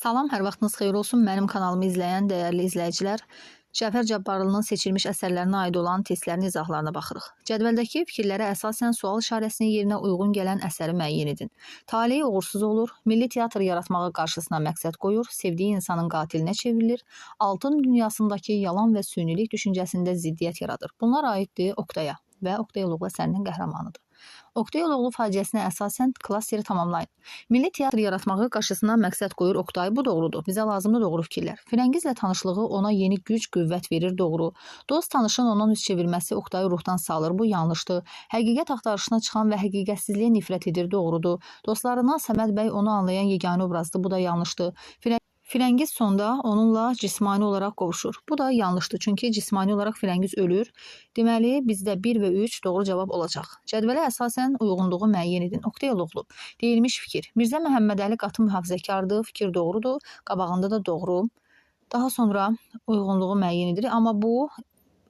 Salam, hər vaxtınız xeyir olsun. Mənim kanalımı izləyən dəyərli izləyicilər, Cəfər Cabbarlının seçilmiş əsərlərinə aid olan testlərin izahlarına baxırıq. Cədvəldəki fikirlərə əsasən sual işarəsinin yerinə uyğun gələn əsəri müəyyən edin. Taleyi uğursuz olur, milli teatr yaratmağı qarşısına məqsəd qoyur, sevdiyi insanın qatilinə çevrilir, altın dünyasındakı yalan və sünilik düşüncəsində ziddiyyət yaradır. Bunlar aiddir Oqtaya və Oqtay Eloğlu əsərinin qəhrəmanıdır. Oqtay Eloğlu faciəsinə əsasən klasteri tamamlayın. Milli teatr yaratmağı qarşısına məqsəd qoyur Oqtay. Bu doğrudur. Bizə lazımdır doğru fikirlər. Firəngizlə tanışlığı ona yeni güc, qüvvət verir. Doğru. Dost tanışın ondan üz çevirməsi Oqtayı ruhdan salır. Bu yanlışdır. Həqiqət axtarışına çıxan və həqiqətsizliyə nifrət edir. Doğrudur. Dostlarından Səməd bəy onu anlayan yeganə obrazdır. Bu da yanlışdır. Firəngiz sonda onunla cismani olaraq qovuşur. Bu da yanlışdır. Çünki cismani olaraq Firəngiz ölür. Deməli, bizdə 1 və 3 doğru cavab olacaq. Cədvələ əsasən uyğunluğu müəyyən edin. Oqtay Eloğlu. Deyilmiş fikir. Mirzə Məhəmmədəli qatı mühafizəkardır. Fikir doğrudur. Qabağında da doğru. Daha sonra uyğunluğu müəyyən edirik. Amma bu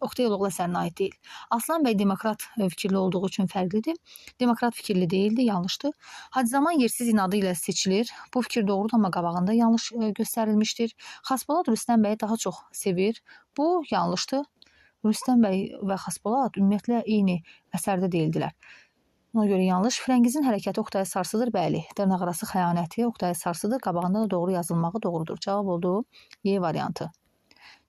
Oqtay Eloğlu əsərinə aid deyil. Aslan bəy demokrat fikirli olduğu üçün fərqlidir. Demokrat fikirli deyildi, yanlışdır. Hacı Zaman yersiz inadı ilə seçilir. Bu fikir doğrudur, amma qabağında yanlış göstərilmişdir. Xaspolat Rüstəm bəyi daha çox sevir. Bu yanlışdır. Rüstəm bəy və Xaspolat ümumiyyətlə eyni əsərdə deyildilər. Ona görə yanlış. Firəngizin hərəkəti Oqtayı sarsıdır. Bəli, dırnaqarası xəyanəti Oqtayı sarsıdır. Qabağında da doğru yazılmağı doğrudur. Cavab oldu Y variantı.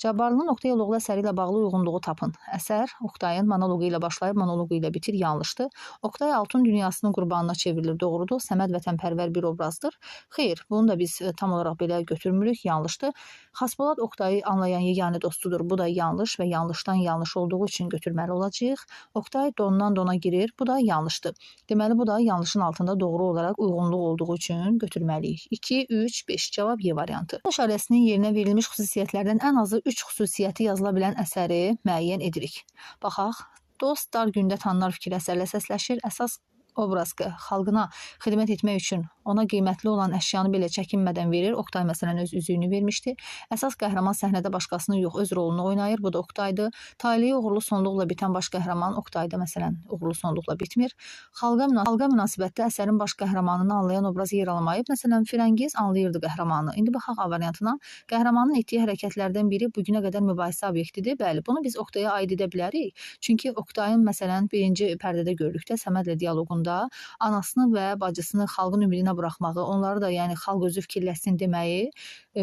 Cabbarlının Oqtay Eloğlu əsəri ilə bağlı uyğunluğu tapın. Əsər Oqtayın monoloqu ilə başlayıb, monoloqu ilə bitir, yanlışdır. Oqtay altın dünyasının qurbanına çevrilir, doğrudur. Səməd vətənpərvər bir obrazdır. Xeyr, bunu da biz tam olaraq belə götürmürük, yanlışdır. Xaspolat Oqtayı anlayan yeganə dostudur. Bu da yanlış və yanlışdan yanlış olduğu üçün götürməli olacağıq. Oqtay dondan dona girir, bu da yanlışdır. Deməli, bu da yanlışın altında doğru olaraq uyğunluq olduğu üçün götürməliyik. 2, 3, 5 cavab Y variantı. İşarəsinin yerinə verilmiş xüsusiyyətlərdən ən azı 3 xüsusiyyəti yazıla bilən əsəri müəyyən edirik. Baxaq, dost dar gündə tanınar fikir əsərlə səsləşir. Əsas obraz xalqına xidmət etmək üçün ona qiymətli olan əşyanı belə çəkinmədən verir. Oqtay məsələn öz üzüyünü vermişdi. Əsas qəhrəman səhnədə başqasını yox, öz rolunu oynayır. Bu da Oqtaydır. Taleyi uğurlu sonluqla bitən baş qəhrəman Oqtayda məsələn uğurlu sonluqla bitmir. Xalqa münasibətdə əsərin baş qəhrəmanını anlayan obraz yer almayıb. Məsələn, Firəngiz anlayırdı qəhrəmanı. İndi baxaq A variantına. Qəhrəmanın etdiyi hərəkətlərdən biri bu günə qədər mübahisə obyektidir. Bəli, bunu biz Oqtaya aid edə bilərik. Çünki Oqtayın məsələn birinci pərdədə görürük də Səmədlə dialoqunda anasını və bacısını xalqın ümidinə buraxmağı, onları da yəni xalq özü fikirləşsin deməyi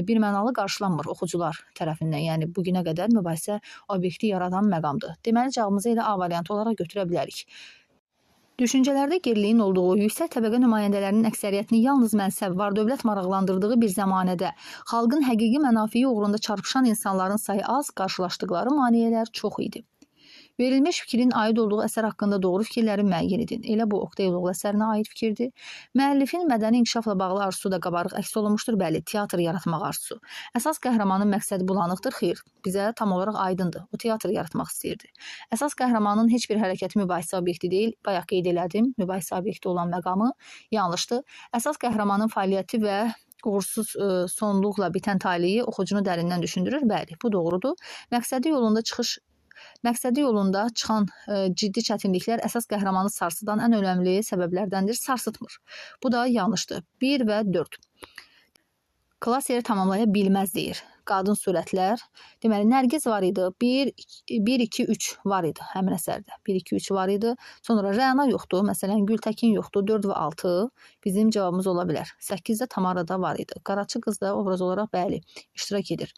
bir mənalı qarşılanmır oxucular tərəfindən. Yəni bu günə qədər mübahisə obyekti yaradan məqamdır. Deməli cavabımızı elə A variantı olaraq götürə bilərik. Düşüncələrdə geriliyin olduğu, yüksək təbəqə nümayəndələrinin əksəriyyətini yalnız mənsəb, var dövlət maraqlandırdığı bir zəmanədə xalqın həqiqi mənafeyi uğrunda çarpışan insanların sayı az, qarşılaşdıqları maneələr çox idi. Verilmiş fikrin aid olduğu əsər haqqında doğru fikirləri müəyyən edin. Elə bu Oqtay Eloğlu əsərinə aid fikirdir. Müəllifin mədəni inkişafla bağlı arzusu da qabarıq əks olunmuşdur. Bəli, teatr yaratmaq arzusu. Əsas qəhrəmanın məqsədi bulanıqdır. Xeyr, bizə tam olaraq aydındır. O teatr yaratmaq istəyirdi. Əsas qəhrəmanın heç bir hərəkəti mübahisə obyekti deyil. Bayaq qeyd elədim. Mübahisə obyekti olan məqamı yanlışdır. Əsas qəhrəmanın fəaliyyəti və uğursuz sonluqla bitən taleyi oxucunu dərindən düşündürür. Bəli, bu doğrudur. Məqsədi yolunda çıxan ciddi çətinliklər əsas qəhrəmanı sarsıdan ən önəmli səbəblərdəndir. Sarsıtmır. Bu da yanlışdır. 1 və 4. Klasteri tamamlaya bilməz deyir. Qadın surətlər. Deməli, Nərgiz var idi. 1, 2, 3 var idi həmin əsərdə. 1, 2, 3 var idi. Sonra Rəna yoxdur. Məsələn, Gültəkin yoxdur. 4 və 6 bizim cavabımız ola bilər. 8 də Tamarada var idi. Qaraçı qız da obraz olaraq bəli, iştirak edir.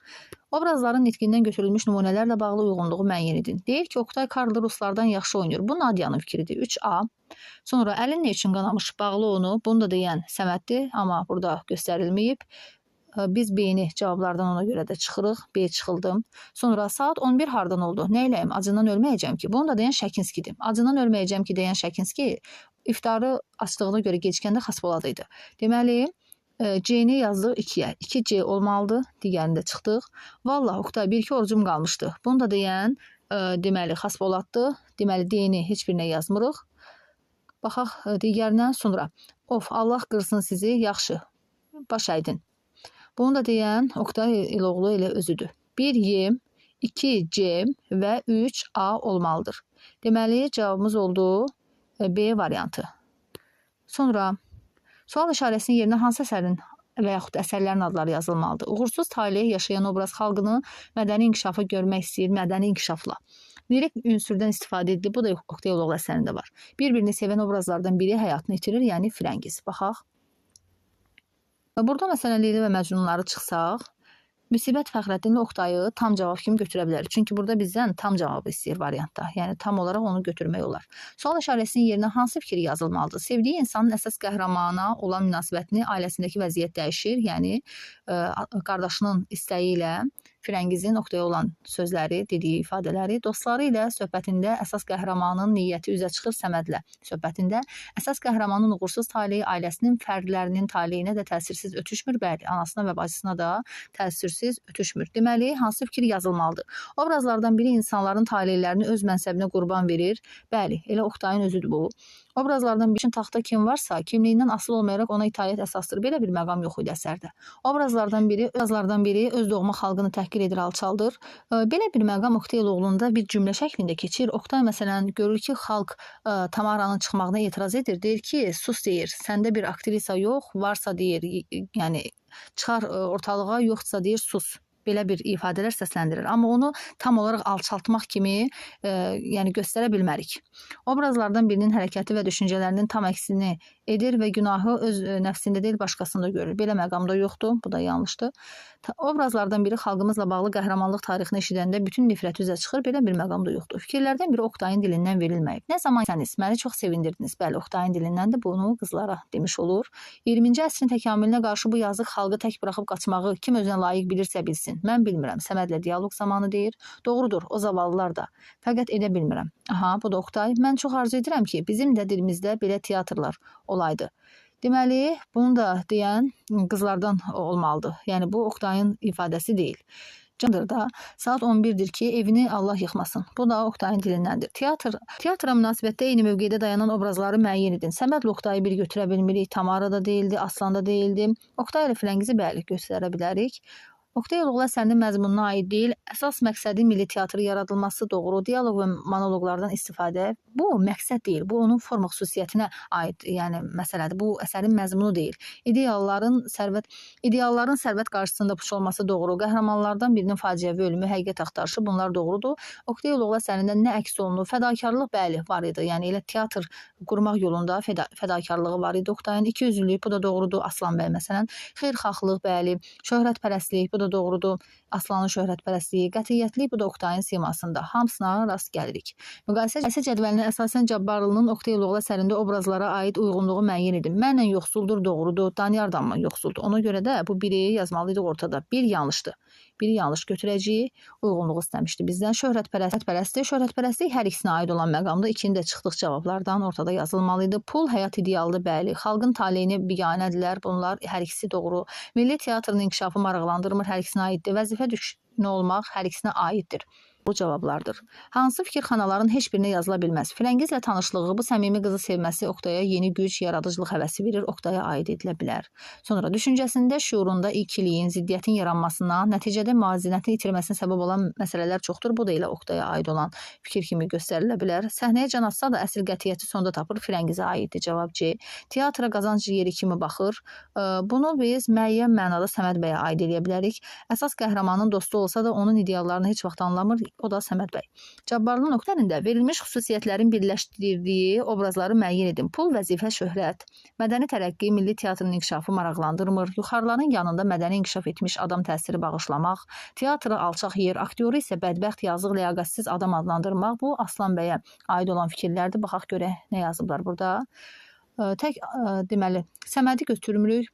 Obrazların nitqindən götürülmüş nümunələrlə bağlı uyğunluğu müəyyən edin. Deyir ki, Oqtay Karlı ruslardan yaxşı oynayır. Bu Nadiyanın fikridir. 3A. Sonra əlin nə üçün qanamış? Bağlı onu. Bunu da deyən Səməddir, amma burada göstərilməyib. Biz B-ni cavablardan ona görə də çıxırıq. B çıxıldım. Sonra saat 11 hardan oldu? Nə eləyim? Acından ölməyəcəm ki. Bunu da deyən Şəkinskidir. Acından ölməyəcəm ki deyən Şəkinski iftarı açdığına görə gecikəndə Xaspolat idi. Deməli, C-ni yazdıq 2-yə. 2C olmalıdır. Digərini də çıxdıq. Vallah, Oqtay, 1-2 orucum qalmışdı. Bunu da deyən deməli Xaspolatdır. Deməli, D-ni heç birinə yazmırıq. Baxaq digərindən sonra. Of, Allah qırsın sizi. Yaxşı. Baş əydin. Bunu da deyən Oqtay Eloğlu elə özüdür. 1Y, 2C və 3A olmalıdır. Deməli, cavabımız oldu B variantı. Sonra sual işarəsinin yerinə hansı əsərin və yaxud əsərlərin adları yazılmalıdır. Uğursuz taleh yaşayan obraz xalqını mədəni inkişafı görmək istəyir, mədəni inkişafla. Lirik ünsürdən istifadə edilib, bu da Oqtay Eloğlu əsərində var. Bir-birini sevən obrazlardan biri həyatını itirir, yəni Firəngiz. Baxaq. Burada məsələn Leyli və Məcnunları çıxsaq, Müsibət Fəxrəddinlə Oqtayı tam cavab kimi götürə bilərik. Çünki burada bizdən tam cavabı istəyir variantda. Yəni tam olaraq onu götürmək olar. Sual işarəsinin yerinə hansı fikir yazılmalıdır? Sevdiyi insanın əsas qəhrəmana olan münasibətini ailəsindəki vəziyyət dəyişir. Yəni qardaşının istəyi ilə Firəngizin Oqtaya olan sözləri, dediyi ifadələri, dostları ilə söhbətində əsas qəhrəmanın niyyəti üzə çıxır Səmədlə. Söhbətində əsas qəhrəmanın uğursuz taleyi ailəsinin fərdlərinin taleyinə də təsirsiz ötüşmür. Bəli, anasına və bacısına da təsirsiz ötüşmür. Deməli, hansı fikir yazılmalıdır? Obrazlardan biri insanların taleylərini öz mənsəbinə qurban verir. Bəli, elə Oqtayın özüdür bu. Obrazlardan biri üçün taxta kim varsa, kimliyindən asılı olmayaraq ona itaət əsasdır. Belə bir məqam yox idi əsərdə. Obrazlardan biri öz doğma xalqını təhqir edir, alçaldır. Belə bir məqam Oqtay Eloğlunda bir cümlə şəklində keçir. Oqtay məsələn görür ki, xalq Tamaranın çıxmağına etiraz edir. Deyir ki, sus deyir, səndə bir aktrisa yox, varsa deyir, yəni çıxar ortalığa, yoxdursa deyir, sus. Belə bir ifadələr səsləndirir. Amma onu tam olaraq alçaltmaq kimi yəni göstərə bilmərik. Obrazlardan birinin hərəkəti və düşüncələrinin tam əksini edir və günahı öz nəfsində deyil, başqasında görür. Belə məqamda yoxdur. Bu da yanlışdır. Obrazlardan biri xalqımızla bağlı qəhrəmanlıq tarixini eşidəndə bütün nifrəti üzə çıxır. Belə bir məqamda yoxdur. Fikirlərdən biri Oqtayın dilindən verilməyib. Nə zaman səniz, məni çox sevindirdiniz. Bəli, Oqtayın dilindən də bunu qızlara demiş olur. 20-ci əsrin təkamülünə qarşı bu yazıq xalqı tək buraxıb qaçmağı kim özünə layiq bilirsə bilsin. Mən bilmirəm. Səmədlə dialoq zamanı deyir. Doğrudur, o zavallılar da. Fəqət edə bilmirəm. Aha, bu da Oqtay. Mən çox arzu edirəm ki, bizim də dilimizdə belə teatrlar olaydı. Deməli, bunu da deyən qızlardan olmalıdır. Yəni, bu Oqtayın ifadəsi deyil. Candır da, saat 11-dir ki, evini Allah yıxmasın. Bu da Oqtayın dilindəndir. Teatra münasibətdə eyni mövqedə dayanan obrazları müəyyən edin. Səmədlə Oqtayı bir götürə bilmirik. Tamara da deyildi, Aslan da deyildi. Oqtay ilə Firəngizi bəli göstərə bilərik. Oqtay Eloğlu əsərinin məzmununa aid deyil, əsas məqsədi milli teatrı yaradılması doğru, dialoq və monoloqlardan istifadə. Bu məqsəd deyil, bu onun forma xüsusiyyətinə aid, yəni məsələdir. Bu əsərin məzmunu deyil. İdealların sərvət qarşısında puç olması doğru, qəhrəmanlardan birinin faciəvi ölümü, həqiqət axtarışı, bunlar doğrudur. Oqtay Eloğlu əsərində nə əks olunur? Fədakarlıq bəli var idi. Yəni elə teatr qurmaq yolunda fədakarlığı var idi Oqtayın. İkiyüzlülük, bu da doğrudur. Aslan bəy məsələn, xeyirxahlıq bəli, şöhrətpərəstlik, bu da doğrudur. Aslanın şöhrətpərəstliyi, qətiyyətlik, bu da Oqtayın simasında. Hamısına rast gəlirik. Müqayisə cədvəlinə əsasən Cabbarlının Oqtay Eloğlu əsərində obrazlara aid uyğunluğu müəyyən edin. Mənlə yoxsuldur, doğrudur. Daniyardan mı yoxsuldur? Ona görə də bu biri yazmalıydıq ortada. Bir yanlışdır. Biri yanlış götürəcəyik. Uyğunluğu istəmişdi bizdən. Şöhrətpərəstlik. Şöhrətpərəstlik hər ikisinə aid olan məqamda ikini də çıxdıq cavablardan ortada yazılmalıydı. Pul həyat idealıdır, bəli. Xalqın taleyini biganədirlər. Bunlar hər ikisi doğru. Milli teatrın inkişafı maraqlandırmır, hər ikisinə aiddir. Vəzifə düşkünü olmaq hər ikisinə aiddir. Bu cavablardır. Hansı fikirxanaların heç birinə yazıla bilməz. Firəngizlə tanışlığı, bu səmimi qızı sevməsi Oqtaya yeni güc, yaradıcılıq həvəsi verir, Oqtaya aid edilə bilər. Sonra düşüncəsində, şüurunda ikiliyin, ziddiyyətin yaranmasına, nəticədə müvazinətin itirməsinə səbəb olan məsələlər çoxdur. Bu da elə Oqtaya aid olan fikir kimi göstərilə bilər. Səhnəyə can atsa da əsl qətiyyəti sonda tapır, Firəngizə aiddir. Cavab C. Teatra qazanc yeri kimi baxır. Bunu biz müəyyən mənada Səməd bəyə aid eləyə bilərik. Əsas qəhrəmanın dostu olsa da onun ideallarını heç vaxt anlamır. O da Səməd bəy. Cabbarlının Oqtayında verilmiş xüsusiyyətlərin birləşdirdiyi obrazları müəyyən edin. Pul, vəzifə, şöhrət, mədəni tərəqqi, milli teatrın inkişafı maraqlandırmır. Yuxarıların yanında mədəni inkişaf etmiş adam təsiri bağışlamaq, teatrı alçaq yer, aktyoru isə bədbəxt, yazıq, ləyaqətsiz adam adlandırmaq. Bu Aslan bəyə aid olan fikirlərdir. Baxaq görək nə yazıblar burada. Tək deməli, Səmədi götürmürük.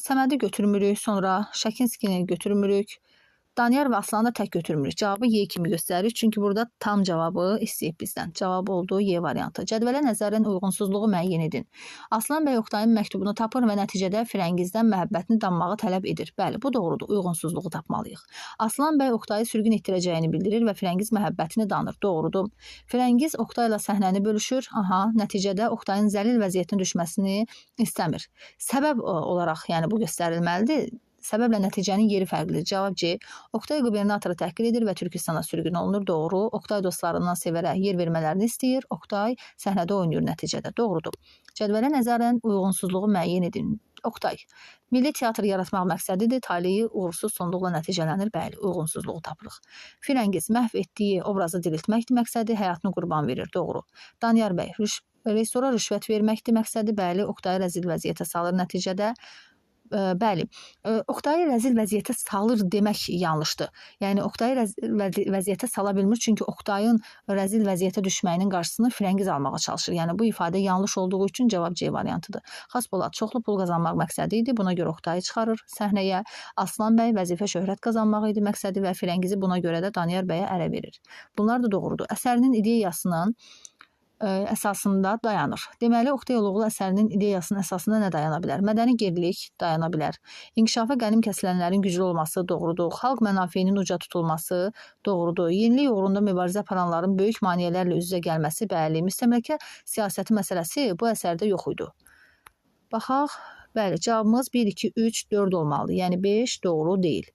Səmədi götürmürük, sonra Şəkinskini götürmürük. Daniyar və Aslanı da tək götürmürük. Cavabı Y kimi göstəririk. Çünki burada tam cavabı istəyib bizdən. Cavab oldu Y variantı. Cədvələ nəzərən uyğunsuzluğu müəyyən edin. Aslan bəy Oqtayın məktubunu tapır və nəticədə Firəngizdən məhəbbətini danmağı tələb edir. Bəli, bu doğrudur. Uyğunsuzluğu tapmalıyıq. Aslan bəy Oqtayı sürgün etdirəcəyini bildirir və Firəngiz məhəbbətini danır. Doğrudur. Firəngiz Oqtayla səhnəni bölüşür. Aha, nəticədə Oqtayın zəlil vəziyyətinə düşməsini istəmir. Səbəb olaraq, yəni bu göstərilməlidir. Səbəblə nəticənin yeri fərqlidir. Cavab C. Oqtay qubernatoru təhqir edir və Türkistana sürgün olunur. Doğru. Oqtay dostlarından sevərək yer vermələrini istəyir. Oqtay səhnədə oynayır nəticədə. Doğrudur. Cədvələ nəzərən uyğunsuzluğu müəyyən edin. Oqtay. Milli teatr yaratmaq məqsədidir. Taleyi uğursuz sonluqla nəticələnir. Bəli, uyğunsuzluğu tapırıq. Firəngiz məhv etdiyi obrazı diriltməkdir məqsədi, həyatını qurban verir. Doğru. Daniyar bəy rejissora rüşvət verməkdir məqsədi. Bəli, Oqtayı rəzil vəziyyətə salır nəticədə. Bəli, Oqtayı rəzil vəziyyətə salır demək yanlışdır. Yəni Oqtayı rəzil vəziyyətə sala bilmir, çünki Oqtayın rəzil vəziyyətə düşməyinin qarşısını Firəngiz almağa çalışır. Yəni bu ifadə yanlış olduğu üçün cavab C variantıdır. Xaspolat çoxlu pul qazanmaq məqsədi idi, buna görə Oqtayı çıxarır səhnəyə. Aslan bəy vəzifə şöhrət qazanmaq idi məqsədi və Firəngizi buna görə də Daniyar bəyə ərə verir. Bunlar da doğrudur. Əsərinin ideyasının əsasında dayanır. Deməli, Oqtay Eloğlu əsərinin ideyasının əsasında nə dayana bilər? Mədəni gerilik dayana bilər. İnkişafa qənim kəsilənlərin güclü olması doğrudur. Xalq mənafeyinin uca tutulması doğrudur. Yenilik uğrunda mübarizə aparanların böyük maneələrlə üz-üzə gəlməsi, bəli. Müstəmləkə siyasəti məsələsi bu əsərdə yox idi. Baxaq, bəli, cavabımız 1, 2, 3, 4 olmalıdır. Yəni 5 doğru deyil.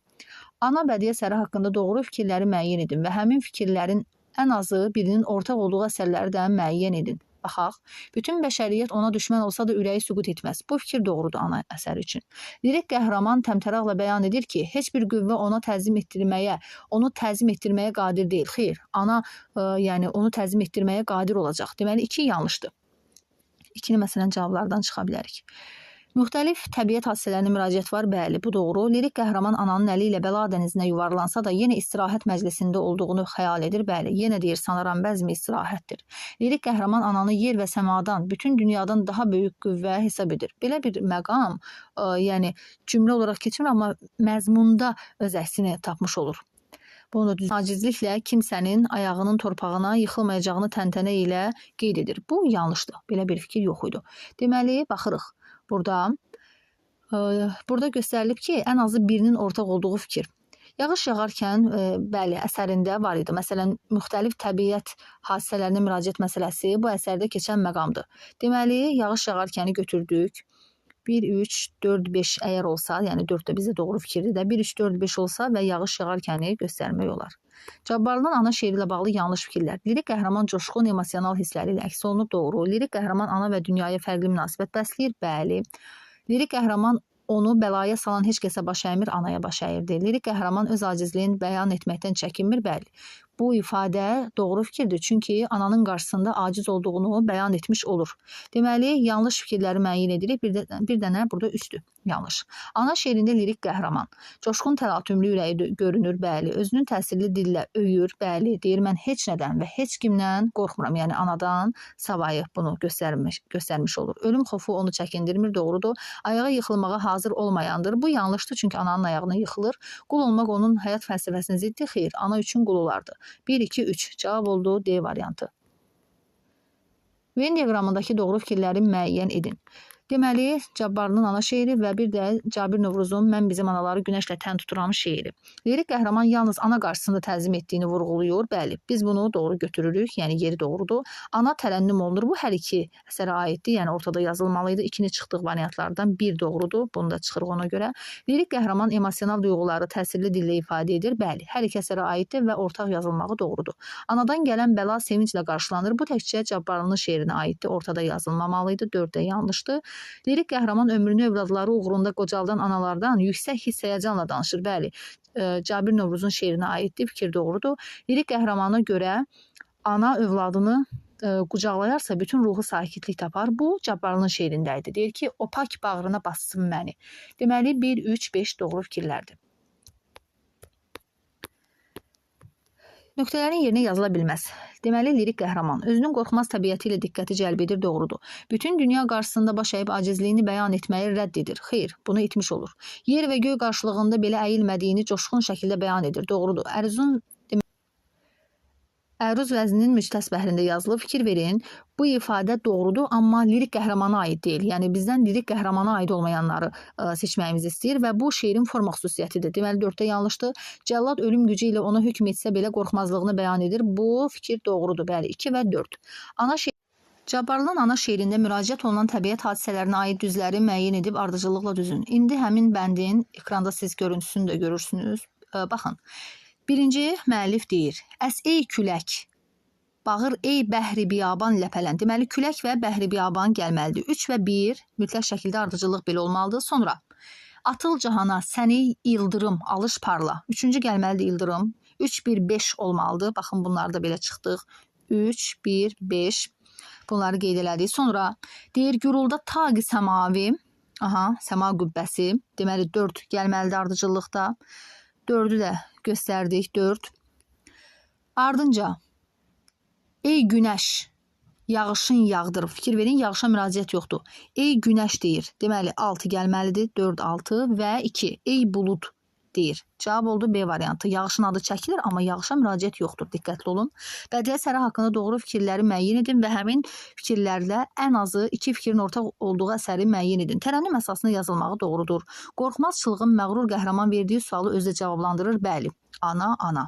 Ana bədii əsəri haqqında doğru fikirləri müəyyən edin və həmin fikirlərin ən azı birinin ortaq olduğu əsərləri də müəyyən edin. Baxaq, bütün bəşəriyyət ona düşmən olsa da ürəyi süqut etməz. Bu fikir doğrudur ana əsəri üçün. Lirik qəhrəman təmtəraqla bəyan edir ki, heç bir qüvvə ona təzim etdirməyə, onu təzim etdirməyə qadir deyil. Xeyr, ana yəni onu təzim etdirməyə qadir olacaq. Deməli, 2 yanlışdır. 2-ni məsələn cavablardan çıxa bilərik. Müxtəlif təbiət hadisələrinə müraciət var, bəli, bu doğru. Lirik qəhrəman ananın əli ilə bəla dənizinə yuvarlansa da yenə istirahət məclisində olduğunu xəyal edir, bəli, yenə deyir, sanaram bəzmi istirahətdir. Lirik qəhrəman ananı yer və səmadan, bütün dünyadan daha böyük qüvvə hesab edir. Belə bir məqam, yəni cümlə olaraq keçmir, amma məzmunda öz əksini tapmış olur. Bunu da acizliklə kimsənin ayağının torpağına yıxılmayacağını təntənə ilə qeyd edir. Bu yanlışdır. Belə bir fikir yox idi. Deməli, baxırıq. Burada göstərilib ki, ən azı birinin ortaq olduğu fikir. Yağış yağarkən, bəli, əsərində var idi. Məsələn, müxtəlif təbiət hadisələrinə müraciət məsələsi bu əsərdə keçən məqamdır. Deməli, yağış yağarkəni götürdük. 1, 3, 4, 5 əgər olsa, yəni 4 də bizə doğru fikirdir də, 1, 3, 4, 5 olsa və yağış yağarkəni göstərmək olar. Cabbarlının ana şeiri ilə bağlı yanlış fikirlər. Lirik qəhrəman coşqun emosional hissləri ilə əks olunub, doğru. Lirik qəhrəman ana və dünyaya fərqli münasibət bəsləyir, bəli. Lirik qəhrəman onu bəlaya salan heç kəsə baş əymir, anaya baş əyirdi. Lirik qəhrəman öz acizliyini bəyan etməkdən çəkinmir, bəli. Bu ifadə doğru fikirdir, çünki ananın qarşısında aciz olduğunu bəyan etmiş olur. Deməli, yanlış fikirləri müəyyən edirik. Bir dənə burada 3-dür. Yanlış. Ana şeirində lirik qəhrəman coşqun təlatümlü ürəyi görünür, bəli. Özünün təsirli dillə öyür, bəli. Deyir, mən heç nədən və heç kimdən qorxmuram. Yəni, anadan savayı bunu göstərmiş olur. Ölüm xofu onu çəkindirmir, doğrudur. Ayağa yıxılmağa hazır olmayandır. Bu yanlışdır, çünki ananın ayağına yıxılır. Qul olmaq onun həyat fəlsəfəsinə ziddir. Xeyr, ana üçün qul olardı. 1, 2, 3. Cavab oldu D variantı. Venn diaqramındakı doğru fikirləri müəyyən edin. Deməli, Cabbarlının ana şeiri və bir də Cabir Novruzun Mən bizim anaları günəşlə tən tuturam şeiri. Lirik qəhrəman yalnız ana qarşısında təzim etdiyini vurğuluyur. Bəli, biz bunu doğru götürürük, yəni yeri doğrudur. Ana tərənnüm olunur. Bu hər iki əsərə aiddir, yəni ortada yazılmalıydı. 2-ni çıxdıq variantlardan, 1 doğrudur. Bunu da çıxırıq ona görə. Lirik qəhrəman emosional duyğuları təsirli dillə ifadə edir. Bəli, hər iki əsərə aiddir və ortaq yazılmağı doğrudur. Anadan gələn bəla sevinclə qarşılanır. Bu təkcə Cabbarlının şeirinə aiddir. Ortada yazılmamalıydı. 4 də yanlışdır. Lirik qəhrəman ömrünü övladları uğrunda qocaldan analardan yüksək hiss həyəcanla danışır. Bəli, Cabir Novruzun şeirinə aiddir, fikir doğrudur. Lirik qəhrəmana görə ana övladını qucaqlayarsa bütün ruhu sakitlik tapar. Bu Cabbarlının şeirində idi. Deyir ki, o pak bağrına bassın məni. Deməli, 1, 3, 5 doğru fikirlərdir. Nöqtələrin yerinə yazıla bilməz. Deməli, lirik qəhrəman özünün qorxmaz təbiəti ilə diqqəti cəlb edir, doğrudur. Bütün dünya qarşısında baş əyib acizliyini bəyan etməyi rədd edir. Xeyr, bunu etmiş olur. Yer və göy qarşılığında belə əyilmədiyini coşqun şəkildə bəyan edir, doğrudur. Əruz vəzninin müstəs bəhrində yazılıb. Fikir verin, bu ifadə doğrudur, amma lirik qəhrəmana aid deyil. Yəni, bizdən lirik qəhrəmana aid olmayanları seçməyimizi istəyir və bu şeirin forma xüsusiyyətidir. Deməli, 4-də yanlışdır. Cəllad ölüm gücü ilə ona hökm etsə belə qorxmazlığını bəyan edir. Bu fikir doğrudur. Bəli, 2 və 4. Cabbarlının ana şeirində müraciət olunan təbiət hadisələrinə aid düzləri müəyyən edib ardıcıllıqla düzün. İndi həmin bəndin ekranda siz görüntüsünü də görürsünüz. Baxın. Birinci müəllif deyir, əs ey külək, Bağır ey bəhri biyaban ləpələn. Deməli, külək və bəhri biyaban gəlməlidir. 3 və 1 mütləq şəkildə ardıcıllıq belə olmalıdır. Sonra atıl cahana səni ildırım, alış parla. Üçüncü gəlməlidir ildırım. 3, 1, 5 olmalıdır. Baxın, bunları da belə çıxdıq. 3, 1, 5. Bunları qeyd elədik. Sonra deyir, gürulda taqi səmavi. Aha, səma qübbəsi. Deməli, 4 gəlməlidir ardıcıllıqda. 4-ü də göstərdik. 4. Ardınca, ey günəş, yağışın yağdır. Fikir verin, yağışa müraciət yoxdur. Ey günəş deyir. Deməli, 6 gəlməlidir. 4, 6 və 2. Ey bulud deyir. Cavab oldu B variantı. Yağışın adı çəkilir, amma yağışa müraciət yoxdur. Diqqətli olun. Bədii əsəri haqqında doğru fikirləri müəyyən edin və həmin fikirlərlə ən azı 2 fikrin ortaq olduğu əsəri müəyyən edin. Tərənnüm əsasında yazılmağı doğrudur. Qorxmaz çılğın məğrur qəhrəman verdiyi sualı özü də cavablandırır. Bəli. Ana, ana.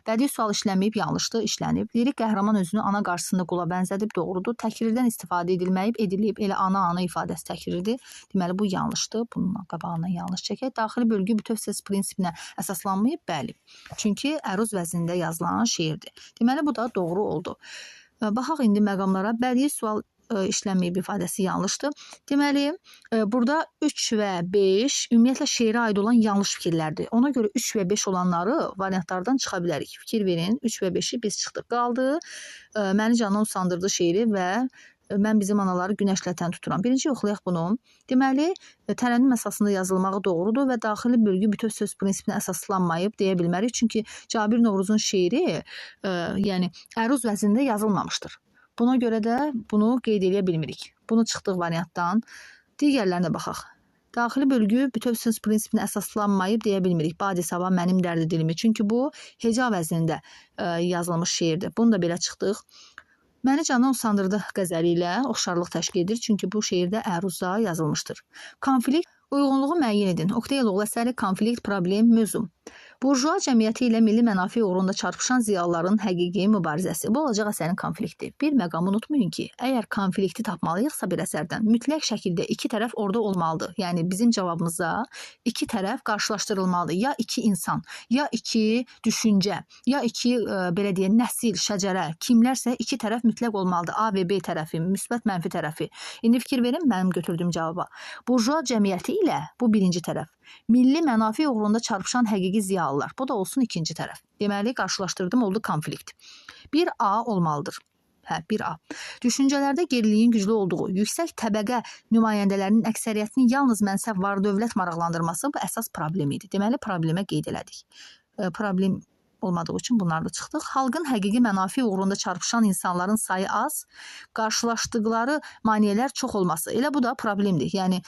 Bədii sual işlənməyib, yanlışdır, işlənib. Lirik qəhrəman özünü ana qarşısında qula bənzədib, doğrudur. Təkrirdən istifadə edilməyib, edilib. Elə ana, ana ifadəsi təkrirdir. Deməli, bu yanlışdır. Bunun qabağından yanlış çəkək. Daxili bölgü bütöv söz prinsipinə əsaslanmayıb, bəli. Çünki əruz vəznində yazılan şeirdir. Deməli, bu da doğru oldu. Baxaq indi məqamlara. Bədii sual işlənməyib ifadəsi yanlışdır. Deməli, burada 3 və 5 ümumiyyətlə şeirə aid olan yanlış fikirlərdir. Ona görə 3 və 5 olanları variantlardan çıxa bilərik. Fikir verin, 3 və 5-i biz çıxdıq. Qaldı, məni candan usandırdı şeiri və mən bizim anaları günəşlətən tuturam. Birinci yoxlayaq bunu. Deməli, tərənnüm əsasında yazılmağı doğrudur və daxili bölgü bütöv söz prinsipinə əsaslanmayıb deyə bilmərik. Çünki Cabir Novruzun şeiri, yəni əruz vəznində yazılmamışdır. Buna görə də bunu qeyd eləyə bilmirik. Bunu çıxdıq variantdan. Digərlərinə baxaq. Daxili bölgü bütöv söz prinsipinə əsaslanmayıb deyə bilmirik. Badi sabah mənim dərdi dilimi. Çünki bu heca vəznində yazılmış şeirdir. Bunu da belə çıxdıq. Məni candan usandırdı qəzəli ilə oxşarlıq təşkil edir. Çünki bu şeirdə əruzda yazılmışdır. Konflikt uyğunluğu müəyyən edin. Oqtay Eloğlu əsəri konflikt, problem, mövzu. Burjua cəmiyyəti ilə milli mənafe uğrunda çarpışan ziyalıların həqiqi mübarizəsi. Bu olacaq əsərin konflikti. Bir məqamı unutmayın ki, əgər konflikti tapmalıyıqsa bir əsərdən, mütləq şəkildə iki tərəf orada olmalıdır. Yəni bizim cavabımıza iki tərəf qarşılaşdırılmalıdır. Ya iki insan, ya iki düşüncə, ya iki belə deyək nəsil, şəcərə, kimlərsə iki tərəf mütləq olmalıdır. A və B tərəfi, müsbət, mənfi tərəfi. İndi fikir verin mənim götürdüyüm cavaba. Burjua cəmiyyəti ilə bu birinci tərəf. Milli mənafe uğrunda çarpışan həqiqi ziyalılar. Bu da olsun ikinci tərəf. Deməli, qarşılaşdırdım, oldu konflikt. 1A olmalıdır. Hə, 1A. Düşüncələrdə geriliyin güclü olduğu, yüksək təbəqə nümayəndələrinin əksəriyyətinin yalnız mənsəb var dövlət maraqlandırması bu əsas problem idi. Deməli, problemə qeyd elədik. Problem olmadığı üçün bunlar da çıxdıq. Xalqın həqiqi mənafe uğrunda çarpışan insanların sayı az, qarşılaşdıqları maneələr çox olması. Elə bu da problemdir. Yəni,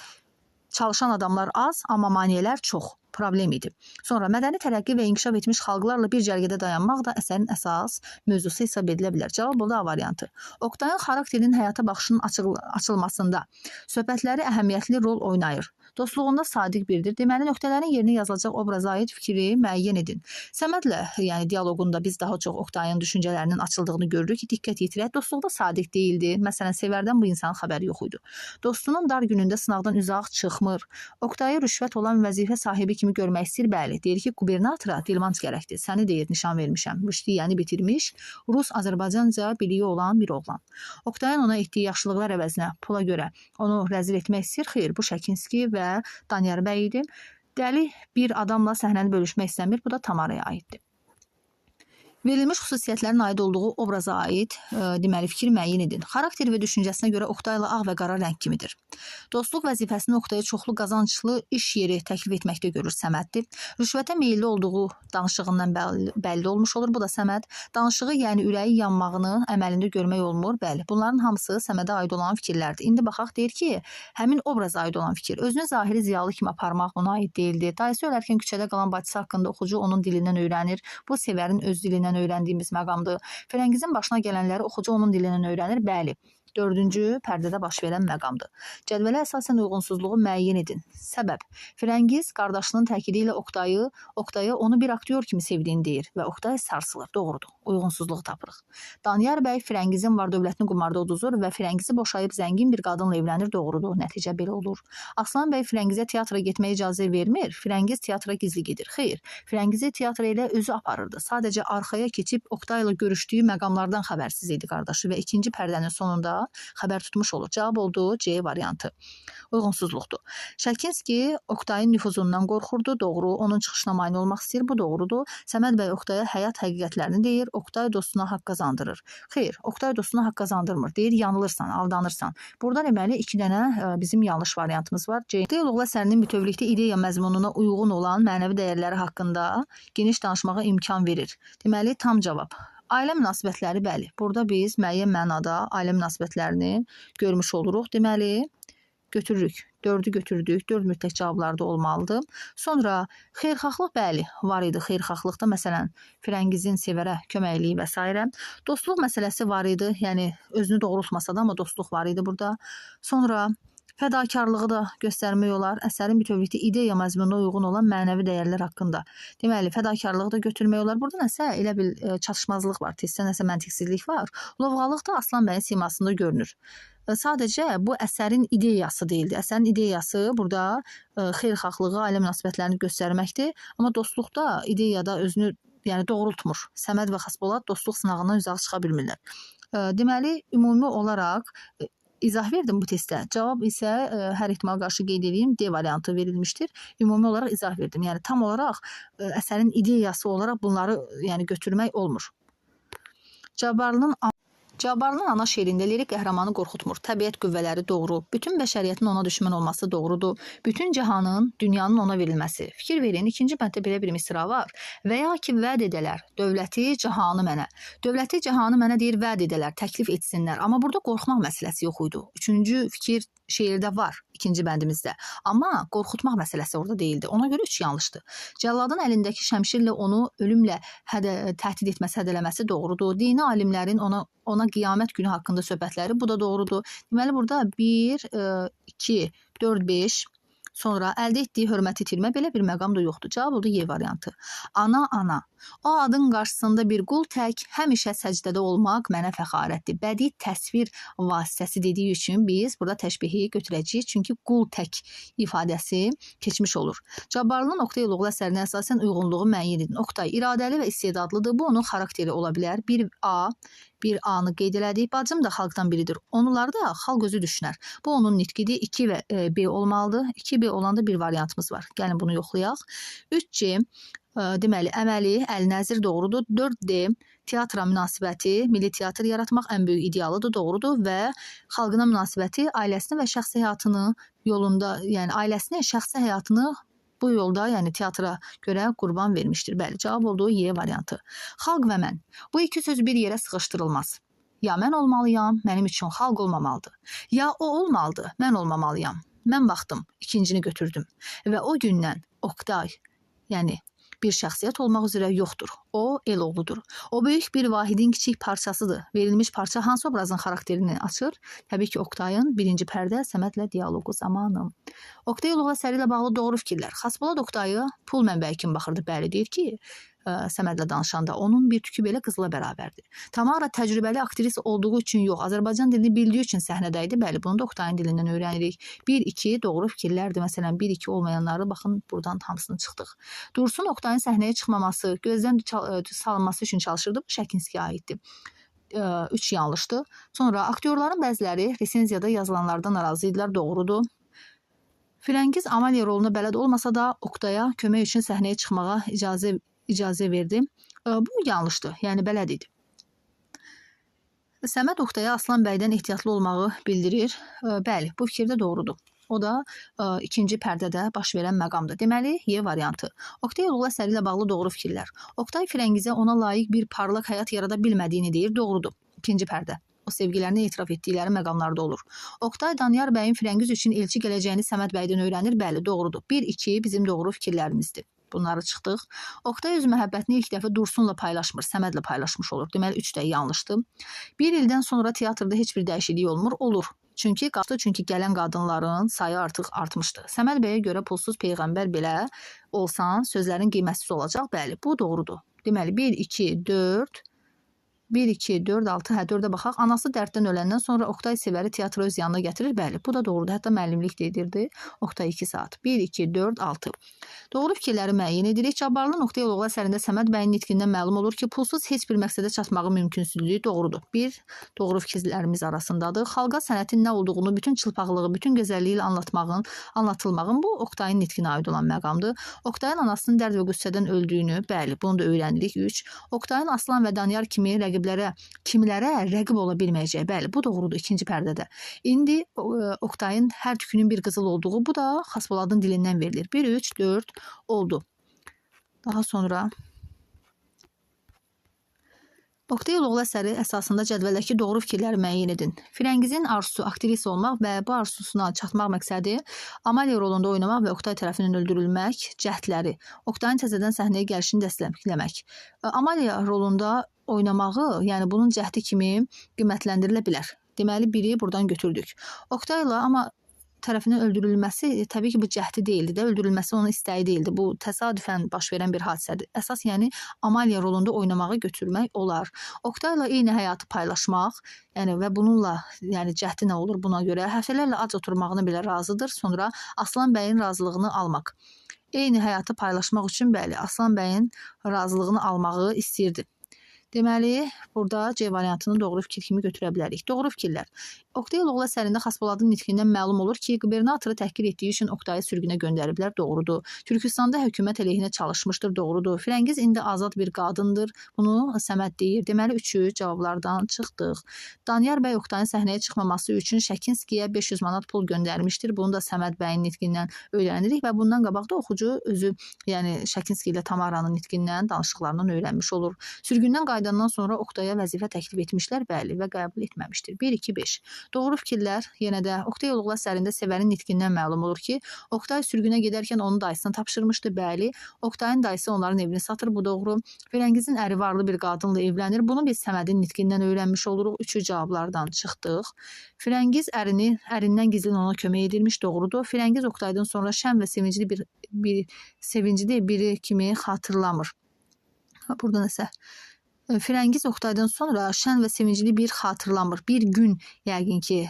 çalışan adamlar az, amma maneələr çox. Problem idi. Sonra mədəni tərəqqi və inkişaf etmiş xalqlarla bir cərgədə dayanmaq da əsərin əsas mövzusu hesab edilə bilər. Cavab oldu A variantı. Oqtayın xarakterinin həyata baxışının açılmasında söhbətləri əhəmiyyətli rol oynayır. Dostluğunda sadiq biridir. Deməli, nöqtələrin yerinə yazılacaq obraza aid fikri müəyyən edin. Səmədlə, yəni dialoqunda biz daha çox Oqtayın düşüncələrinin açıldığını görürük ki, diqqət yetirək. Dostluqda sadiq deyildi. Məsələn, Sevərdən bu insanın xəbəri yox idi. Dostunun dar günündə sınaqdan üzaq çıxmır. Oqtayı rüşvət olan vəzifə sahibi kimi görmək istəyir. Bəli, deyir ki, qubernatora dilmanc gərəkdir. Səni deyir, nişan vermişəm. Rüşdiyyəni bitirmiş, Rus Azərbaycanca biliyi olan bir oğlan. Oqtayın ona etdiyi yaxşılıqlar əvəzinə pula görə onu rəzil etmək istəyir. Xeyr, bu Şəkinski və Daniyar bəy idi. Dəli bir adamla səhnəni bölüşmək istəmir. Bu da Tamaraya aiddir. Verilmiş xüsusiyyətlərin aid olduğu obraza aid deməli fikir müəyyən edin. Xarakteri və düşüncəsinə görə Oqtayla ağ və qara rəng kimidir. Dostluq vəzifəsini Oqtaya çoxlu qazanclı iş yeri təklif etməkdə görür Səməddir. Rüşvətə meyilli olduğu danışığından bəlli olmuş olur. Bu da Səməd. Danışığı, yəni ürəyi yanmağını əməlində görmək olmur. Bəli, bunların hamısı Səmədə aid olan fikirlərdir. İndi baxaq, deyir ki, həmin obraza aid olan fikir. Özünü zahiri ziyalı kimi aparmaq buna aid deyildi. Dayısı ölərkən küçədə qalan bacısı haqqında oxucu onun dilindən öyrənir. Bu Sevərin öz dilindən öyrəndiyimiz məqamdır. Firəngizin başına gələnləri oxucu onun dilindən öyrənir. Bəli. Dördüncü pərdədə baş verən məqamdır. Cədvələ əsasən uyğunsuzluğu müəyyən edin. Səbəb: Firəngiz qardaşının təkidi ilə Oqtaya onu bir aktyor kimi sevdiyini deyir və Oqtay sarsılır. Doğrudur. Uyğunsuzluğu tapırıq. Daniyar bəy Firəngizin var dövlətini qumarda uduzur və Firəngizi boşayıb zəngin bir qadınla evlənir. Doğrudur. Nəticə belə olur. Aslan bəy Firəngizə teatra getməyə icazə vermir. Firəngiz teatra gizli gedir. Xeyr, Firəngizi teatra elə özü aparırdı. Sadəcə arxaya keçib Oqtayla görüşdüyü məqamlardan xəbərsiz idi qardaşı və ikinci pərdənin sonunda xəbər tutmuş olur. Cavab oldu C variantı. Uyğunsuzluqdur. Şəkinski Oqtayın nüfuzundan qorxurdu. Doğru. Onun çıxışına mane olmaq istəyir. Bu doğrudur. Səməd bəy Oqtaya həyat həqiqətlərini deyir. Oqtay dostuna haqq qazandırır. Xeyr, Oqtay dostuna haqq qazandırmır. Deyir, yanılırsan, aldanırsan. Burada deməli iki dənə bizim yanlış variantımız var. C. Oqtay Eloğlu əsərinin bütövlükdə ideya məzmununa uyğun olan mənəvi dəyərləri haqqında geniş danışmağa imkan verir. Deməli, tam cavab. Ailə münasibətləri, bəli. Burada biz müəyyən mənada ailə münasibətlərini görmüş oluruq. Deməli, götürürük. 4-ü götürdük. 4 mütləq cavablarda olmalıdır. Sonra xeyirxahlıq, bəli, var idi. Xeyirxahlıqda məsələn, Firəngizin Sevərə köməkliyi və s. Dostluq məsələsi var idi. Yəni, özünü doğrultmasa da, amma dostluq var idi burada. Sonra fədakarlığı da göstərmək olar. Əsərin bütövlükdə ideya məzmununa uyğun olan mənəvi dəyərlər haqqında. Deməli, fədakarlığı da götürmək olar. Burada nəsə elə bir çatışmazlıq var, testdə nəsə məntiqsizlik var. Lovğalıq da Aslan bəyin simasında görünür. Sadəcə bu əsərin ideyası deyildi. Əsərin ideyası burada xeyirxahlığı, ailə münasibətlərini göstərməkdir. Amma dostluqda ideyada özünü yəni doğrultmur. Səməd və Xasbolat dostluq sınağından uzağa çıxa bilmirlər. Deməli, ümumi olaraq İzah verdim bu testdə. Cavab isə hər ehtimal qarşı qeyd edeyim, D variantı verilmişdir. Ümumi olaraq izah verdim. Yəni tam olaraq əsərin ideyası olaraq bunları yəni götürmək olmur. Cabbarlının ana şeirində lirik qəhrəmanı qorxutmur. Təbiət qüvvələri doğru, bütün bəşəriyyətin ona düşmən olması doğrudur, bütün cahanın, dünyanın ona verilməsi. Fikir verin, ikinci bənddə belə bir misra var. Və ya ki, vəd edələr, dövləti, cahanı mənə. Dövləti, cahanı mənə deyir, vəd edələr, təklif etsinlər. Amma burada qorxmaq məsələsi yox idi. Üçüncü fikir şeirdə var, ikinci bəndimizdə. Amma qorxutmaq məsələsi orada deyildi. Ona görə 3 yanlışdır. Cəlladın əlindəki şəmşirlə onu ölümlə təhdid etməsi, hədələməsi doğrudur. Dini alimlərin ona qiyamət günü haqqında söhbətləri, bu da doğrudur. Deməli, burada 1, 2, 4, 5, sonra əldə etdiyi hörməti itirmə, belə bir məqam da yoxdur. Cavab oldu Y variantı. Ana, ana. O adın qarşısında bir qul tək, həmişə səcdədə olmaq mənə fəxarətdir. Bədii təsvir vasitəsi dediyi üçün biz burada təşbihi götürəcəyik. Çünki qul tək ifadəsi keçmiş olur. Cabbarlının Oqtay Eloğlu əsərinə əsasən uyğunluğu müəyyən edin. Oqtay iradəli və istedadlıdır. Bu onun xarakteri ola bilər. 1A, bir A-nı qeyd elədik. Bacım da xalqdan biridir. Onları da xalq özü düşünər. Bu onun nitqidir. 2 və B olmalıdır. 2B olanda bir variantımız var. Gəlin bunu yoxlayaq. 3C, deməli, əməli, əl-nəzir doğrudur. 4D, teatra münasibəti, milli teatr yaratmaq ən böyük idealıdır, doğrudur və xalqına münasibəti, ailəsini və şəxsi həyatını yolunda, yəni ailəsini, şəxsi həyatını bu yolda, yəni teatra görə qurban vermişdir. Bəli, cavab oldu Y variantı. Xalq və mən. Bu iki söz bir yerə sıxışdırılmaz. Ya mən olmalıyam, mənim üçün xalq olmamalıdır. Ya o olmalıdır, mən olmamalıyam. Mən baxdım, ikincini götürdüm. Və o gündən Oqtay, yəni bir şəxsiyyət olmaq üzrə yoxdur. O, Eloğludur. O, böyük bir vahidin kiçik parçasıdır. Verilmiş parça hansı obrazın xarakterini açır? Təbii ki, Oqtayın birinci pərdə Səmədlə dialoqu zamanı. Oqtay Eloğlu əsəri ilə bağlı doğru fikirlər. Xasbolat Oqtayı pul mənbəyi kimi baxırdı. Bəli, deyir ki, Səmədlə danışanda onun bir tükü belə qızıla bərabərdir. Tamara təcrübəli aktris olduğu üçün yox, Azərbaycan dilini bildiyi üçün səhnədə idi. Bəli, bunu da Oqtayın dilindən öyrənirik. 1-2 doğru fikirlərdir. Məsələn, 1-2 olmayanları baxın, buradan hamısını çıxdıq. Dursun Oqtayın səhnəyə çıxmaması, gözdən salınması üçün çalışırdı. Bu Şəkinskiyə aiddir. 3 yanlışdır. Sonra aktyorların bəziləri resenziyada yazılanlardan narazı idilər. Doğrudur. Firəngiz Amaliya roluna bələd olmasa da Oqtaya kömək üçün səhnəyə çıxmağa icazə verdi. Bu yanlışdır, yəni bələd idi. Səməd Oqtaya Aslan bəydən ehtiyatlı olmağı bildirir. Bəli, bu fikir də doğrudur. O da ikinci pərdədə baş verən məqamdır. Deməli, Y variantı. Oqtay Eloğlu əsəri ilə bağlı doğru fikirlər. Oqtay Firəngizə ona layiq bir parlaq həyat yarada bilmədiyini deyir. Doğrudur. İkinci pərdə. O sevgilərini etiraf etdikləri məqamlarda olur. Oqtay Daniyar bəyin Firəngiz üçün elçi gələcəyini Səməd bəydən öyrənir. Bəli, doğrudur. 1-2 bizim doğru fikirlərimizdir. Bunları çıxdıq. Oqtay öz məhəbbətini ilk dəfə Dursunla paylaşmır, Səmədlə paylaşmış olur. Deməli, 3 də yanlışdır. Bir ildən sonra teatrda heç bir dəyişiklik olmur. Olur. Çünki gələn qadınların sayı artıq artmışdı. Səməd bəyə görə pulsuz peyğəmbər belə olsan, sözlərin qiymətsiz olacaq. Bəli, bu doğrudur. Deməli, 1, 2, 4, 1, 2, 4, 6, hə, 4-ə baxaq. Anası dərddən öləndən sonra Oqtay Sevəri teatra öz yanına gətirir. Bəli, bu da doğrudur. Hətta müəllimlik də edirdi. Oqtay 2 saat. 1, 2, 4, 6. Doğru fikirləri müəyyən edirik. Cabbarlının Oqtay Eloğlu əsərində Səməd bəyin nitqindən məlum olur ki, pulsuz heç bir məqsədə çatmağın mümkünsüzlüyü doğrudur. Bir, doğru fikirlərimiz arasındadır. Xalqa sənətin nə olduğunu, bütün çılpaqlığı, bütün gözəlliyi ilə anlatılmağın bu Oqtayın nitqinə aid olan məqamdır. Oqtayın anasının dərd və qüssədən öldüyünü, bəli, bunu da öyrənirik. 3. Oqtayın Aslan və Daniyar kimi kimlərə rəqib ola bilməyəcək. Bəli, bu doğrudur ikinci pərdədə. İndi Oqtayın hər tükünün bir qızıl olduğu, bu da Xaspoladın dilindən verilir. 1, 3, 4 oldu. Daha sonra Oqtay Eloğlu əsəri əsasında cədvəldəki doğru fikirləri müəyyən edin. Firəngizin arzusu aktrisa olmaq və bu arzusuna çatmaq məqsədi, Amaliya rolunda oynamaq və Oqtay tərəfindən öldürülmək cəhdləri, Oqtayın təzədən səhnəyə gəlişini dəstəkləmək. Amaliya rolunda oynamağı, yəni bunun cəhdi kimi qiymətləndirilə bilər. Deməli, biri buradan götürdük. Oqtayla amma tərəfindən öldürülməsi təbii ki, bu cəhdi deyildi də, öldürülməsi onun istəyi deyildi. Bu təsadüfən baş verən bir hadisədir. Əsas, yəni Amaliya rolunda oynamağı götürmək olar. Oqtayla eyni həyatı paylaşmaq, yəni və bununla, yəni cəhdi nə olur buna görə həftələrlə ac oturmağına belə razıdır. Sonra Aslan bəyin razılığını almaq. Eyni həyatı paylaşmaq üçün, bəli, Aslan bəyin razılığını almağı istəyirdi. Deməli, burada C variantını doğru fikir kimi götürə bilərik. Doğru fikirlər. Oqtay Eloğlu əsərində Xaspoladın nitqindən məlum olur ki, qubernatoru təhqir etdiyi üçün Oqtayı sürgünə göndəriblər. Doğrudur. Türkistanda hökumət əleyhinə çalışmışdır. Doğrudur. Firəngiz indi azad bir qadındır. Bunu Səməd deyir. Deməli, üçü cavablardan çıxdıq. Daniyar bəy Oqtayın səhnəyə çıxmaması üçün Şəkinskiyə 500 manat pul göndərmişdir. Bunu da Səməd bəyin nitqindən öyrənirik və bundan qabaq da oxucu özü, yəni Şəkinski ilə Tamaranın nitqindən, danışıqlarından öyrənmiş olur. Sürgündən qayıdandan sonra Oqtaya vəzifə təklif etmişlər, bəli, və qəbul etməmişdir. 1, 2, 5. Doğru fikirlər yenə də Oqtay Eloğlu əsərində Sevərin nitqindən məlum olur ki, Oqtay sürgünə gedərkən onun dayısına tapşırmışdı, bəli. Oqtayın dayısı onların evini satır, bu doğru. Firəngizin əri varlı bir qadınla evlənir. Bunu biz Səmədin nitqindən öyrənmiş oluruq. Üçü cavablardan çıxdıq. Firəngiz ərindən gizlin ona kömək edilmiş, doğrudur. Firəngiz Oqtaydan sonra şən və sevincli biri kimi xatırlamır. Burada nəsə Firəngiz Oqtaydan sonra şən və sevincli bir xatırlamır. Bir gün yəqin ki,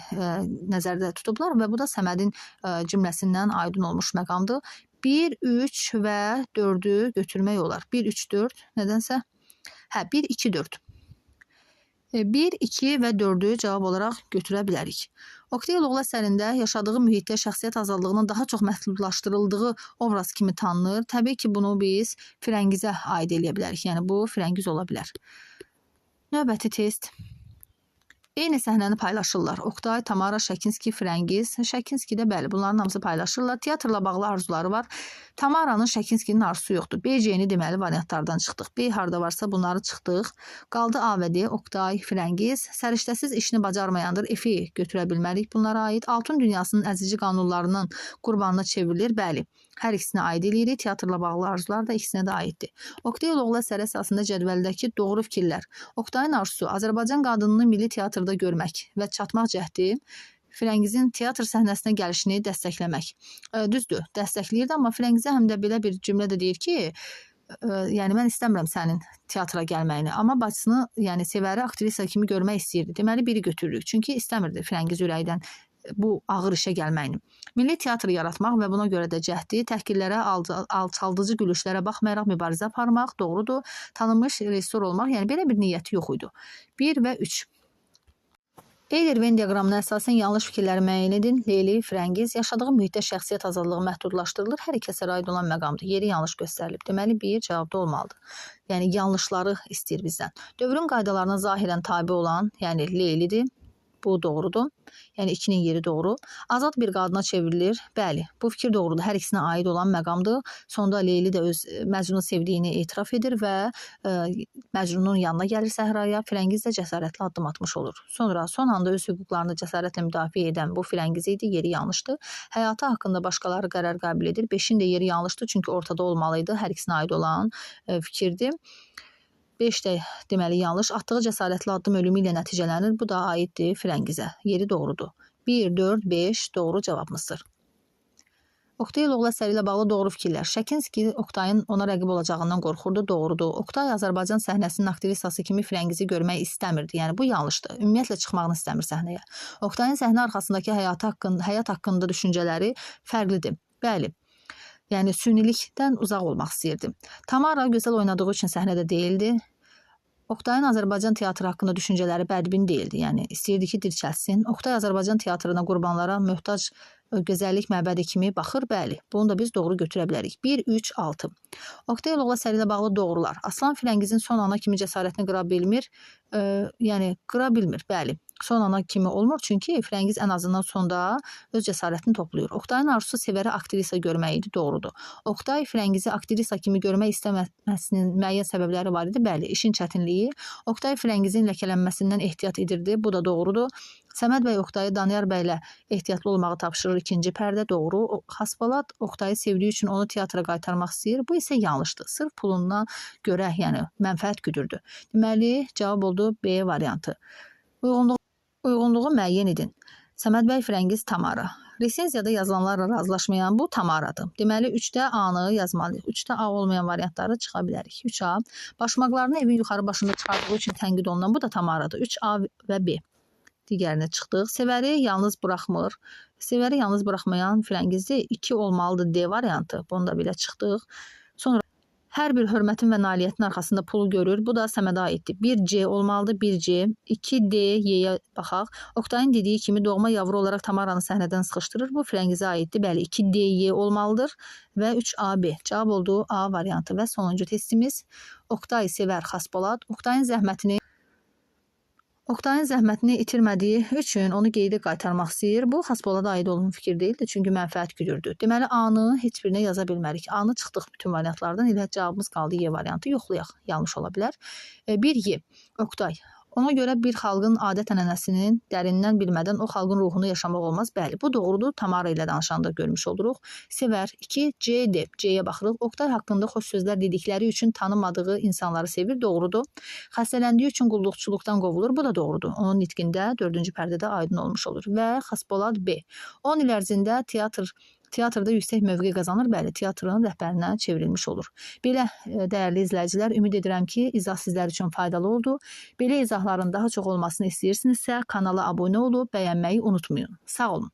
nəzərdə tutublar və bu da Səmədin cümləsindən aydın olmuş məqamdır. 1, 3 və 4-ü götürmək olar. 1, 3, 4 nədənsə? Hə, 1, 2, 4. 1, 2 və 4-ü cavab olaraq götürə bilərik. Oqtay Eloğlu əsərində yaşadığı mühitdə şəxsiyyət azadlığının daha çox məhdudlaşdırıldığı obraz kimi tanınır. Təbii ki, bunu biz Firəngizə aid eləyə bilərik. Yəni, bu Firəngiz ola bilər. Növbəti test. Eyni səhnəni paylaşırlar. Oqtay, Tamara, Şəkinski, Firəngiz. Şəkinski də bəli, bunların hamısı paylaşırlar. Teatrla bağlı arzuları var. Tamaranın Şəkinskinin arzusu yoxdur. B, C-ni deməli variantlardan çıxdıq. B harda varsa bunları çıxdıq. Qaldı A və D, Oqtay, Firəngiz. Səriştəsiz işini bacarmayandır. F-i götürə bilmərik bunlara aid. Altın dünyasının əzici qanunlarının qurbanına çevrilir. Bəli, hər ikisinə aid eləyirik. Teatrla bağlı arzular da ikisinə də aiddir. Oqtay Eloğlu əsəri əsasında cədvəldəki doğru fikirlər. Oqtayın arzusu Azərbaycan qadınını milli teatrda görmək və çatmaq cəhdi, Firəngizin teatr səhnəsinə gəlişini dəstəkləmək. Düzdür, dəstəkləyirdi, amma Firəngizə həm də belə bir cümlə də deyir ki, yəni mən istəmirəm sənin teatra gəlməyini, amma bacısını, yəni Sevəri aktrisa kimi görmək istəyirdi. Deməli, biri götürürük, çünki istəmirdi Firəngiz ürəkdən bu ağır işə gəlməyini. Milli teatrı yaratmaq və buna görə də cəhdi, təhqirlərə, alçaldıcı gülüşlərə baxmayaraq mübarizə aparmaq doğrudur. Tanınmış rejissor olmaq, yəni belə bir niyyəti yox idi. 1 və 3. Eyler-Venn diaqramına əsasən yanlış fikirləri müəyyən edin. Leyli, Firəngiz, yaşadığı mühitdə şəxsiyyət azadlığı məhdudlaşdırılır. Hər iki əsərə aid olan məqamdır. Yeri yanlış göstərilib. Deməli, bir cavabda olmalıdır. Yəni, yanlışları istəyir bizdən. Dövrün qaydalarına zahirən tabi olan, yəni Leylidir. Bu doğrudur. Yəni 2-nin yeri doğru. Azad bir qadına çevrilir. Bəli, bu fikir doğrudur. Hər ikisinə aid olan məqamdır. Sonda Leyli də öz Məcnunu sevdiyini etiraf edir və Məcnunun yanına gəlir səhraya. Firəngiz də cəsarətli addım atmış olur. Sonra son anda öz hüquqlarını cəsarətlə müdafiə edən bu Firəngiz idi. Yeri yanlışdır. Həyatı haqqında başqaları qərar qəbul edir. 5-in də yeri yanlışdır, çünki ortada olmalıydı. Hər ikisinə aid olan fikirdir. 5 də deməli yanlış. Atdığı cəsarətli addım ölümü ilə nəticələnir. Bu da aiddir Firəngizə. Yeri doğrudur. 1, 4, 5 doğru cavabımızdır. Oqtay Eloğlu əsəri ilə bağlı doğru fikirlər. Şəkinski Oqtayın ona rəqib olacağından qorxurdu. Doğrudur. Oqtay Azərbaycan səhnəsinin aktrissası kimi Firəngizi görmək istəmirdi. Yəni bu yanlışdır. Ümumiyyətlə çıxmağını istəmir səhnəyə. Oqtayın səhnə arxasındakı həyat haqqında düşüncələri fərqlidir. Bəli. Yəni sünilikdən uzaq olmaq istəyirdi. Tamara gözəl oynadığı üçün səhnədə deyildi. Oqtayın Azərbaycan teatrı haqqında düşüncələri bədbin deyildi. Yəni istəyirdi ki, dirçəlsin. Oqtay Azərbaycan teatrına qurbanlara möhtac gözəllik məbədi kimi baxır. Bəli, bunu da biz doğru götürə bilərik. 1, 3, 6. Oqtay Eloğlu əsəri ilə bağlı doğrular. Aslan Firəngizin son ana kimi cəsarətini qıra bilmir. Yəni qıra bilmir. Bəli. Son ana kimi olmur, çünki Firəngiz ən azından sonda öz cəsarətini toplayır. Oqtayın arzusu Sevərə aktrisa görmək idi, doğrudur. Oqtay Firəngizi aktrisa kimi görmək istəməsinin müəyyən səbəbləri var idi. Bəli, işin çətinliyi. Oqtay Firəngizin ləkələnməsindən ehtiyat edirdi, bu da doğrudur. Səməd bəy Oqtayı Daniyar bəylə ehtiyatlı olmağı tapşırır, ikinci pərdə, doğru. Xaspolat Oqtayı sevdiyi üçün onu teatra qaytarmaq istəyir, bu isə yanlışdır. Sırf pulundan görə, yəni mənfəət güdürdü. Deməli, cavab oldu B variantı. Uyğunluğu müəyyən edin. Səməd bəy, Firəngiz, Tamara. Resenziyada yazılanlarla razılaşmayan bu Tamaradır. Deməli, 3-də A-nı yazmalıyıq. 3-də A olmayan variantları çıxa bilərik. 3A. Başmaqlarını evin yuxarı başında çıxardığı üçün tənqid olunan bu da Tamaradır. 3A və B. Digərinə çıxdıq. Sevəri yalnız buraxmır. Sevəri yalnız buraxmayan Firəngizdir. 2 olmalıdır D variantı. Bunu da belə çıxdıq. Sonra hər bir hörmətin və nailiyyətin arxasında pulu görür. Bu da Səmədə aiddir. 1C olmalıdır. 1C. 2D, Y-yə baxaq. Oqtayın dediyi kimi doğma yavru olaraq Tamaranı səhnədən sıxışdırır. Bu Firəngizə aiddir. Bəli, 2D, Y olmalıdır. Və 3AB. Cavab oldu A variantı. Və sonuncu testimiz Oqtay Sevər Xaspolat. Oqtayın zəhmətini itirmədiyi üçün onu geri qaytarmaq istəyir. Bu, Xaspolada aid olan fikir deyildi, çünki mənfəət güdürdü. Deməli, A-nı heç birinə yaza bilmərik. A-nı çıxdıq bütün variantlardan. Elə cavabımız qaldı Y variantı. Yoxlayaq. Yanlış ola bilər. 1Y. Oqtay. Ona görə bir xalqın adət-ənənəsinin dərindən bilmədən o xalqın ruhunu yaşamaq olmaz. Bəli, bu doğrudur. Tamara ilə danışanda görmüş oluruq. Sevər. 2, C, D. C-yə baxırıq. Oqtay haqqında xoş sözlər dedikləri üçün tanımadığı insanları sevir. Doğrudur. Xəstələndiyi üçün qulluqçuluqdan qovulur. Bu da doğrudur. Onun nitqində 4-cü pərdədə aydın olmuş olur. Və Xaspolat B. 10 il ərzində teatrda yüksək mövqe qazanır. Bəli, teatrın rəhbərinə çevrilmiş olur. Belə, dəyərli izləyicilər, ümid edirəm ki, izah sizlər üçün faydalı oldu. Belə izahların daha çox olmasını istəyirsinizsə, kanala abunə olub bəyənməyi unutmayın. Sağ olun.